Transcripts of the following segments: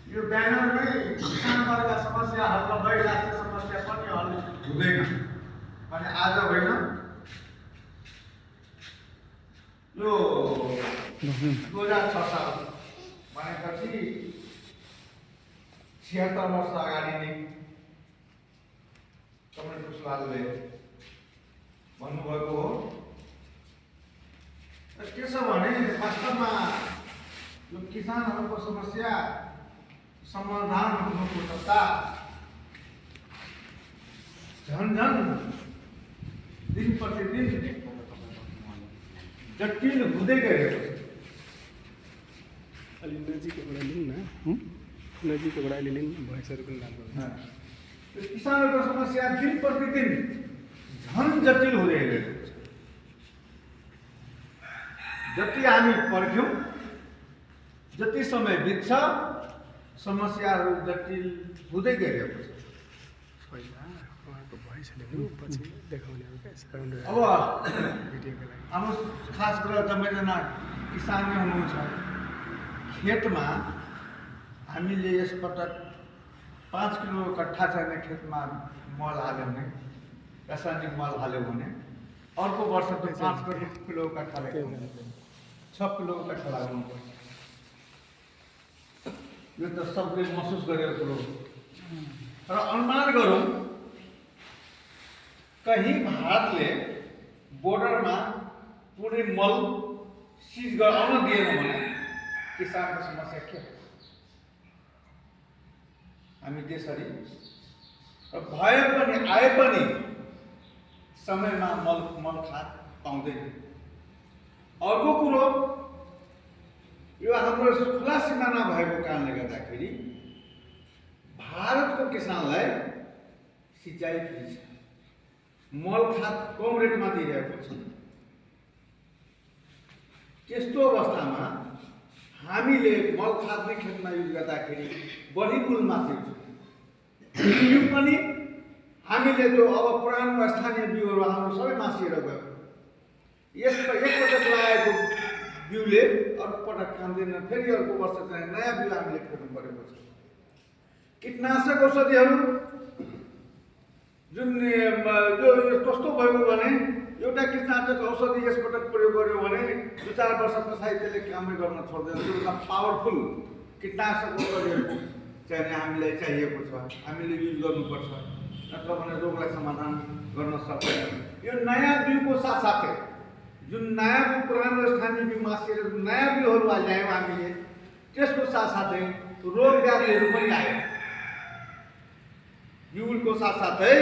यो ब्यानरमै किसान वर्गका समस्याहरूका बाहिर राष्ट्रिय समस्या पनि हल हुँदैन अनि आज होइन यो 2006 साल भनेपछि 76 वर्ष अगाडि नै कमल पुष्पलालले भन्नुभएको हो। के छ भने वास्तवमा यो किसानहरूको समस्या समाधान हुनुको सट्टा झन्झन दिन प्रतिदिन जटिल हुँदै गएको छ। अलि नजिकबाट लिउँ न, नजिकबाट अलि लिउँ न, भैँसहरू पनि राम्रो हुन्छ। किसानहरूको समस्या दिन प्रतिदिन झन् जटिल हुँदै गएको छ। जति हामी पर्ख्यौँ जति समय बित्छ समस्याहरू जटिल हुँदै गएको छ। पहिला उहाँको भैँसले पनि पछि देखाउने हो क्या साउन्ड अब भिडियोको लागि। हाम्रो खास गरेर सबैजना किसानै हुनुहुन्छ। खेतमा हामीले यसपटक 5 किलो कट्ठा चाहिने खेतमा मल हाल्यो भने रासायनिक मल हाल्यो भने अर्को वर्ष त 5 किलो कट्ठा लाग्छ, 6 किलो कट्ठा लाग्नुपर्छ। यो त सबले महसुस गरेको कुरो हो। र अनुमान गरौँ कहीँ भारतले बोर्डरमा पुरै मल सिज गराउन दिएन भने किसानको समस्या के हो? हामी त्यसरी भए पनि आए पनि समयमा मल खाद पाउँदैन। अर्को कुरो यो हाम्रो खुला सिमाना भएको कारणले गर्दाखेरि भारतको किसानलाई सिँचाइ फ्री छ, मल खाद कम रेटमा दिइरहेको छ। त्यस्तो अवस्थामा हामीले मल खाद नै खेतमा युज गर्दाखेरि बढी मूलमा दिन्छौँ। यो पनि हामीले जो अब पुरानो स्थानीय बिउहरू हाम्रो सबै मासिएर गयो। यसमा एकपटक लगाएको बिउले अर्को पटक खाँदैन, फेरि अर्को वर्ष चाहिँ नयाँ बिउ हामीले फेर्नु परेको छ। कीटनाशक औषधिहरू जुन जो कस्तो भयो भने एउटा कीटनाशक औषधि यसपटक प्रयोग गर्यो भने 2-4 वर्ष पछाडि त्यसले कामै गर्न छोड्दैन। त्यो पावरफुल कीटनाशक औषधिहरू चाहिँ हामीलाई चाहिएको छ, हामीले युज गर्नुपर्छ, नत्र भने रोगलाई समाधान गर्न सक्दैन। यो नयाँ बिउको साथसाथै जुन नयाँ बिउ पुरानो स्थानीय बिउ मासिएर जुन नयाँ बिउहरू ल्यायौँ हामीले, त्यसको साथसाथै रोग व्याधिहरू पनि आयो। बिउको साथसाथै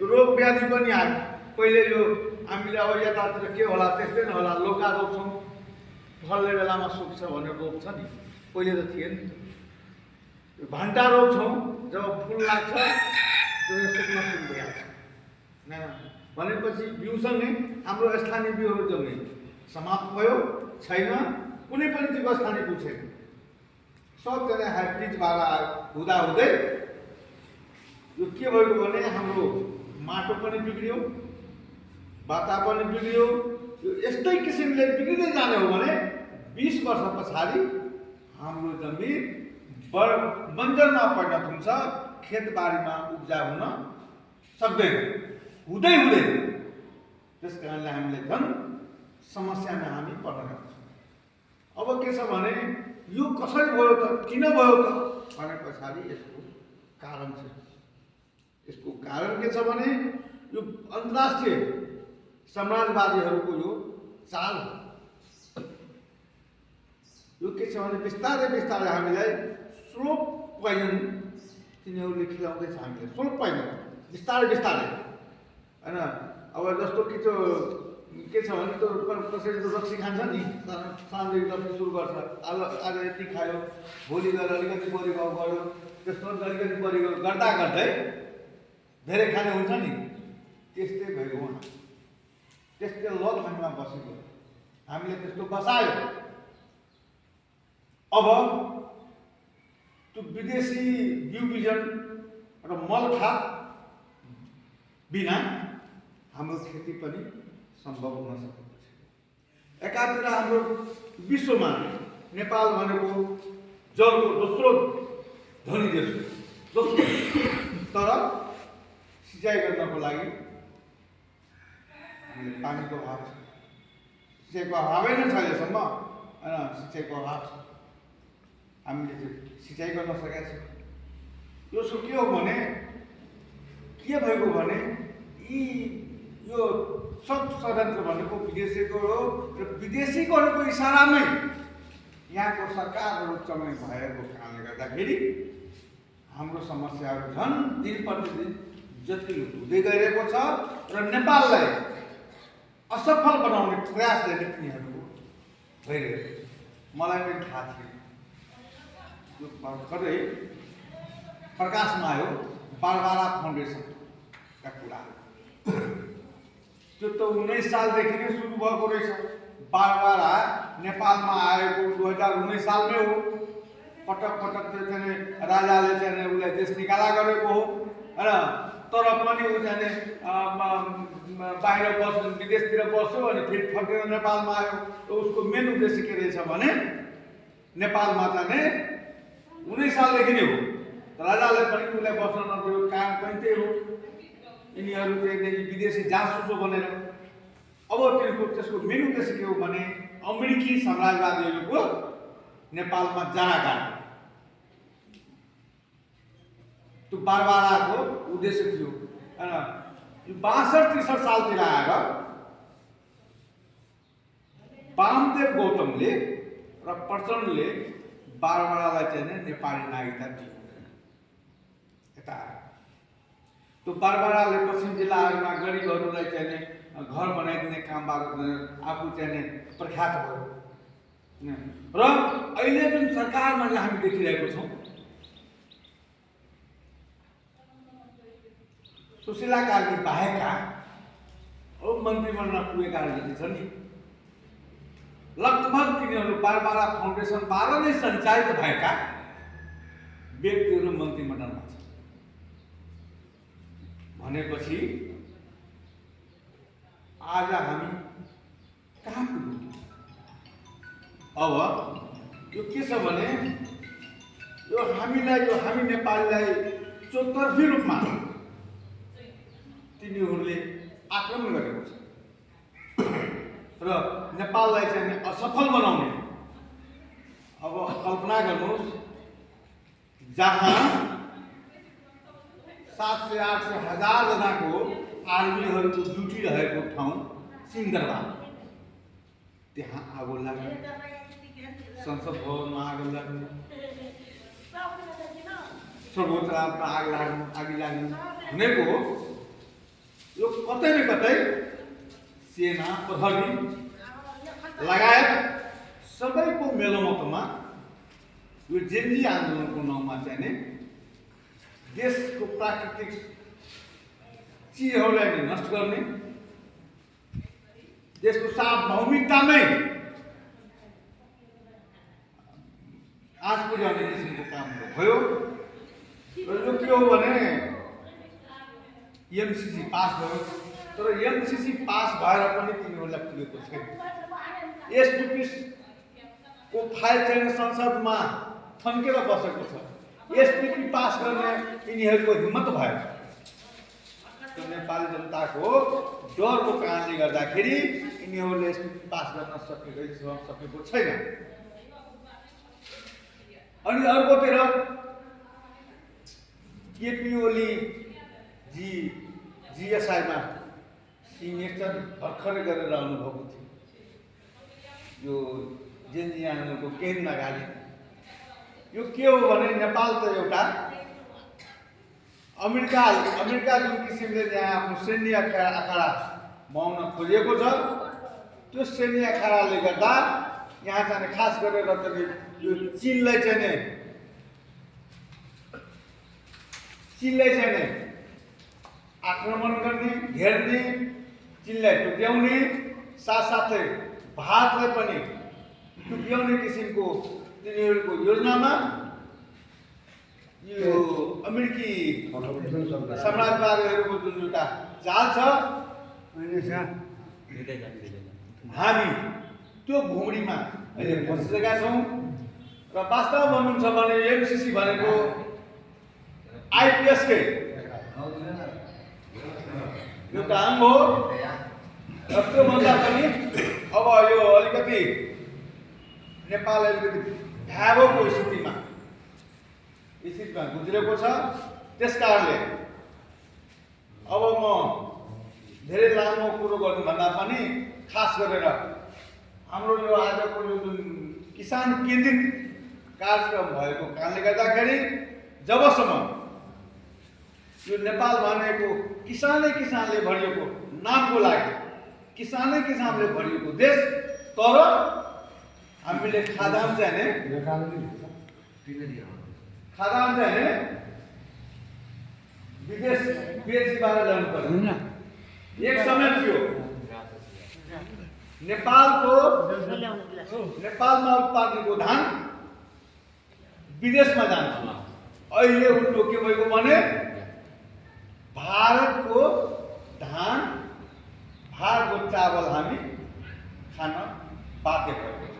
रोग व्याधि पनि आयो। पहिले यो हामीले अब यतातिर के होला त्यस्तै नहोला, लोका रोप्छौँ, फल्ने बेलामा सुक्छ भनेर रोप्छ नि, पहिले त थिएन। भन्टा रोप्छौँ, जब फुल लाग्छ त्यो सुक्न सुरु भइहाल्छ। भनेपछि बिउसँगै हाम्रो स्थानीय बिउहरू जम्मै समाप्त भयो, छैन, कुनै पनि जीव स्थानीय बिउ छैन। सबजना हाइब्रिड भएर हुँदाहुँदै यो के भयो भने हाम्रो माटो पनि बिग्रियो, वातावरण बिग्रियो। यो यस्तै किसिमले बिग्रिँदै जाने हो भने 20 वर्ष पछाडि हाम्रो जमिन बन्जरमा परिणत हुन्छ, खेतबारीमा उब्जाउ हुन सक्दैन, हुँदैन। त्यस कारणले हामीले झन् समस्यामा हामी पर्न जान्छौँ। अब के छ भने यो कसरी भयो त, किन भयो त भने पछाडि यसको कारण छ। यसको कारण के छ भने यो अन्तर्राष्ट्रिय समाजवादीहरूको यो चाल हो। यो के छ भने बिस्तारै बिस्तारै हामीलाई स्लो पोइजन तिनीहरूले खिलाउँदैछ हामीलाई, स्लो पोइजन बिस्तारै बिस्तारै होइन। अब जस्तो कि त्यो के छ भने त्यो कसैले त रक्सी खान्छ नि, सानोदेखि रक्सी सुरु गर्छ, आज यति खायो, भोलि गएर अलिकति बढी भाउ गऱ्यो, त्यसमा अलिकति बढी गर्दा गर्दै धेरै खाने हुन्छ नि, त्यस्तै भयो उहाँ। त्यस्तै लत हामीमा बसेको, हामीले त्यस्तो बसायो। अब त्यो विदेशी बिउ बिजन र मल खाद बिना हाम्रो खेती पनि सम्भव हुन सकेको छ। एकातिर हाम्रो विश्वमा नेपाल भनेको जलको दोस्रो धनी देश हो दोस्रो तर सिँचाइ गर्नको लागि हामीले पानीको अभाव छ सिँचाइको अभावै नै छ अहिलेसम्म होइन सिँचाइको अभाव छ हामीले चाहिँ सिँचाइ गर्न सकेका छौँ दोस्रो के हो भने के भएको भने यो सब षड्यन्त्र भनेको विदेशीको हो र विदेशीकोहरूको इसारामै यहाँको सरकारहरू चलाइ भएको कारणले गर्दाखेरि हाम्रो समस्याहरू झन् दिन प्रतिदिन जटिल हुँदै गइरहेको छ र नेपाललाई असफल बनाउने प्रयास गर्ने तिनीहरूको भइरहेको छ मलाई पनि थाहा थियो यो भर्खरै प्रकाशमा आयो बारबारा फाउन्डेसनका कुरा त्यो त 19 सालदेखि नै सुरु भएको रहेछ बारबारा नेपालमा आएको 2019 सालमै हो पटक पटक चाहिँ राजाले चाहिँ उसलाई देश निकाला गरेको हो होइन तर पनि ऊ चाहिँ बाहिर बस्नु विदेशतिर बस्यो अनि फेरि फर्केर नेपालमा आयो र उसको मेन उद्देश्य के रहेछ भने नेपालमा चाहिँ 19 सालदेखि नै हो राजाले पनि उसलाई बस्न नदियो कारण पनि त्यही हो यिनीहरू चाहिँ विदेशी जासुसो बनेर अब त्यसको मेन उद्देश्य के हो भने अमेरिकी साम्राज्यवादीहरूको नेपालमा जरा गाड्नु त्यो बारबाराको उद्देश्य थियो होइन यो 62-63 सालतिर आएर वामदेव गौतमले र प्रचण्डले बारबारालाई चाहिँ नेपाली नागरिकता दियो यता त्यो बारबाराले पश्चिम जिल्लाहरूमा गरिबहरूलाई चाहिँ घर बनाइदिने कामबाट आफू चाहिँ प्रख्यात भयो र अहिले जुन सरकारमा हामी देखिरहेको छौँ सुशीला कार्की बाहेकका अरू मन्त्रीमण्डलमा पुगेकाहरू जति छन् नि लगभग तिनीहरू बारबारा फाउन्डेसनबाट नै सञ्चालित भएका व्यक्तिहरू मन्त्रीमण्डलमा छन् भनेपछि आज हामी कहाँ पुग्यौँ अब यो के छ भने यो हामी नेपालीलाई चौतर्फी रूपमा तिनीहरूले आक्रमण गरेको छ र नेपाललाई चाहिँ असफल बनाउने अब कल्पना गर्नुहोस् जहाँ 700-800 हजार जनाको आर्मीहरूको ड्युटी रहेको ठाउँ सिंहदरबार त्यहाँ आगो लाग्ने संसद भवनमा आगो लाग्ने सर्वोच्च अदालतमा आगि लाग्ने भनेको यो कतै न कतै सेना प्रहरी लगायत सबैको मेलमतमा यो जेनजी आन्दोलनको नाउँमा चाहिँ देशको प्राकृतिक चिजहरूलाई नष्ट गर्ने देशको सार्वभौमिकतामै आँच पुर्याउने किसिमको काम भयो र यो के हो भने एमसीसी पास भयो तर एमसीसी पास भएर पनि तिनीहरूलाई पुगेको छैन एसपीपी को फाइल चाहिँ संसदमा थन्केर बसेको छ एसपीपी पास गर्ने यिनीहरूको हिम्मत भएन त्यो नेपाली जनताको डरको कारणले गर्दाखेरि यिनीहरूले एसपीपी पास गर्न सकेको छैन अनि अर्कोतिर केपी ओली जी जीएसआईमा सिग्नेचर भर्खरै गरेर आउनुभएको थियो यो जेनजी आन्दोलनको केही दिन अगाडि यो के हो भने नेपाल त एउटा अमेरिका जुन किसिमले त्यहाँ आफ्नो सैन्य अखाडा बनाउन खोजेको छ त्यो सैन्य अखाडाले गर्दा यहाँ चाहिँ खास गरेर यो चीनलाई चाहिँ आक्रमण गर्ने घेर्ने चीनलाई टुक्याउने साथसाथै भारतलाई पनि टुक्याउने किसिमको तिनीहरूको योजनामा यो अमेरिकी साम्राज्यवादीहरूको जुन एउटा चाल छ हामी त्यो घुमडीमा अहिले फसिसकेका छौँ र वास्तवमा भन्नुहुन्छ भने एमसीसी भनेको आइपिएस के एउटा अङ्ग हो र त्योभन्दा पनि अब यो अलिकति नेपाल अलिकति भयावह स्थितिमा गुज्रेको छ। त्यस कारणले अब म धेरै लामो कुरो गर्नुभन्दा पनि खास गरेर हाम्रो यो आजको यो जुन किसान केन्द्रित कार्यक्रम भएको कारणले गर्दाखेरि जबसम्म यो नेपाल भनेको किसानले भरिएको नामको लागि किसानले भरिएको देश, तर हामीले खादान चाहिँ विदेशबाट ल्याउनु पर्यो। एक समय थियो नेपालमा उत्पादनको धान विदेशमा जान्थ्यो। अहिले उल्टो के भएको भने भारतको धान भारतको चावल हामी खान बाध्य भएको छ।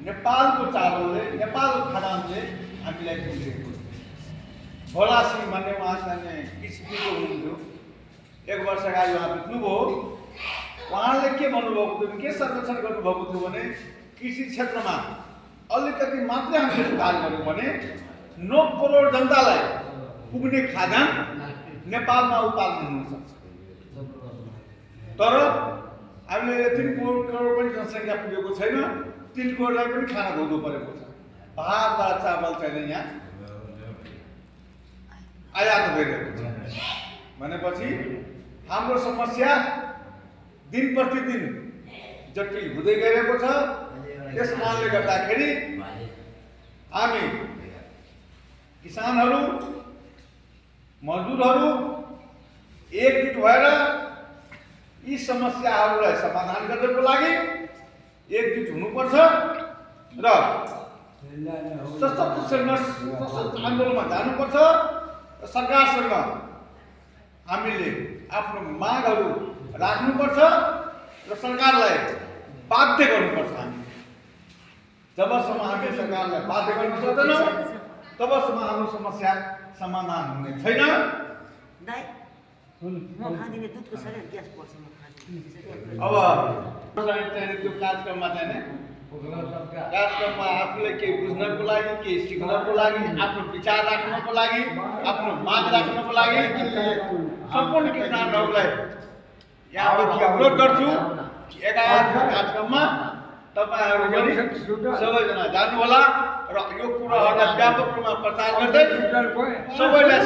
नेपालको चावलले नेपालको खादानले हामीलाई दिएको। भोला सिंह भन्ने उहाँ चाहिँ कृषिको हुनुहुन्थ्यो, 1 वर्ष अगाडि उहाँ बित्नुभयो। उहाँले के भन्नुभएको थियो, के सर्वेक्षण गर्नुभएको थियो भने कृषि क्षेत्रमा अलिकति मात्रै हामीले सुधार गर्यौँ भने 9 करोड जनतालाई पुग्ने खाद्यान्न नेपालमा उत्पादन हुन सक्छ। तर हामीले 3 करोड पनि जनसङ्ख्या पुगेको छैन, 3 करोडलाई पनि खाना धुनु परेको छ। भारतबाट चावल चाहिँ यहाँ आयात भइरहेको छ भनेपछि हाम्रो समस्या दिन प्रतिदिन जटिल हुँदै गइरहेको छ। त्यस कारणले गर्दाखेरि हामी किसानहरू मजदुरहरू एकजुट भएर यी समस्याहरूलाई समाधान गर्नको लागि एकजुट हुनुपर्छ र सशक्त आन्दोलनमा जानुपर्छ। सरकारसँग हामीले आफ्नो मागहरू राख्नुपर्छ र सरकारलाई बाध्य गर्नुपर्छ। हामी जबसम्म हामी सरकारलाई बाध्य गर्न सक्दैनौँ तबसम्म हाम्रो समस्या समाधान हुने छैन। अब त्यो कार्यक्रममा आफूले केही बुझ्नको लागि, केही सिक्नको लागि, आफ्नो विचार राख्नको लागि, आफ्नो माग राख्नको लागि सम्पूर्ण किसानहरूलाई यहाँदेखि अनुरोध गर्छु कि 11 कार्यक्रममा तपाईहरु पनि सबैजना जानुहोला र यो कुराहरूलाई व्यापक रूपमा प्रचार गर्दै सबैलाई